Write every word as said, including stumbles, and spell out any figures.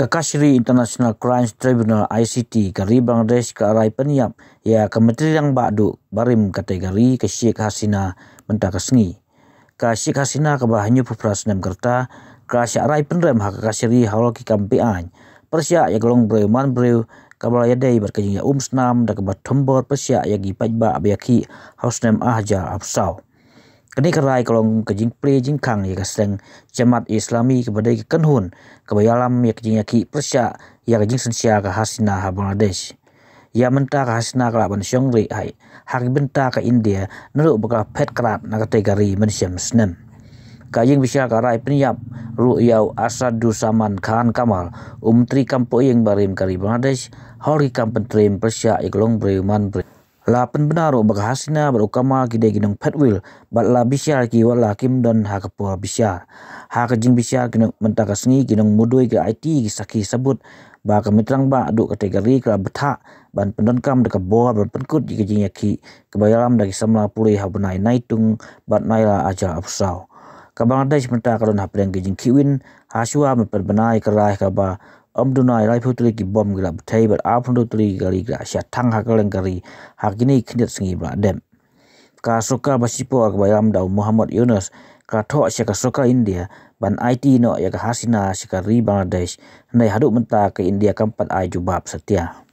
Ka Kashari International Crimes Tribunal, I C T, ka ri Bangladesh ka la rai pynïap ïa ka myntri rangbah duh barim katei ka ri, ka Sheikh Hasina, mynta ka sngi. Ka Sheikh Hasina kaba hynñiewphew phra snem ka rta, ka la shah rai pynrem ha ka Kashari halor ki kam beaiñ, pyrshah ïa ka longbriew manbriew, kaba la ïadei bad ka jingïaumsnam da kaba thombor pyrshah ïa ki paidbah ba ïakhih ha u snem ar hajar arphew saw. Kane ka rai ka long ka jingplie jingkhang ïa ka seng Jamaat Islami kaba dei ka kynhun kaba ïalam ïa ka jingïakhih pyrshah ïa ka jingsynshar ka Hasina ha Bangladesh. Ïa mynta ka Hasina ka lah ban shong rieh ha, ha ki bynta ka India naduh ba ka la phet krad na katei ka ri mynshem snem. Ka jingbishar ka rai pynïap ruh ïa u Asaduzzaman Khan Kamal, u myntri kam pyrshah barim ka ri Bangladesh, halor ki kam pyntriem pyrshah ïa ka longbriew manbriew. La pynbna ruh ba ka Hasina bad u Kamal ki dei ki nongphet will, bad la bishar ki wat la kim don ha ka por bishar. Ha ka jingbishar ki nong, mynta ka sngi, ki nongmudui ka I T, ki sakhi sabut ba ka myntri rangbah duh katei ka ri ka la bthah ban pyndonkam da ka bor ban pynkut ïa ka jingïakhih kaba ïalam da ki samla pule ha u bnai Naitung bad Nailar ar hajar arphew saw. Ka Bangladesh mynta ka don hapdeng ka jingkhih win, ha shuwa ban pynbna ïa ka rai kaba ym duna ïa laiphew tylli ki bom ki la bthei bad arphew hynriew tylli ki kali ki la shah thang ha kylleng ka ri ha kine ki khyndiat sngi ba la dep. Ka sorkar ba shipor kaba ïalam da u Muhammad Yunus ka la thoh sha ka sorkar India ban aiti noh ïa ka Hasina sha ka ri Bangladesh, hynrei haduh mynta ka India kam pat ai jubab satia.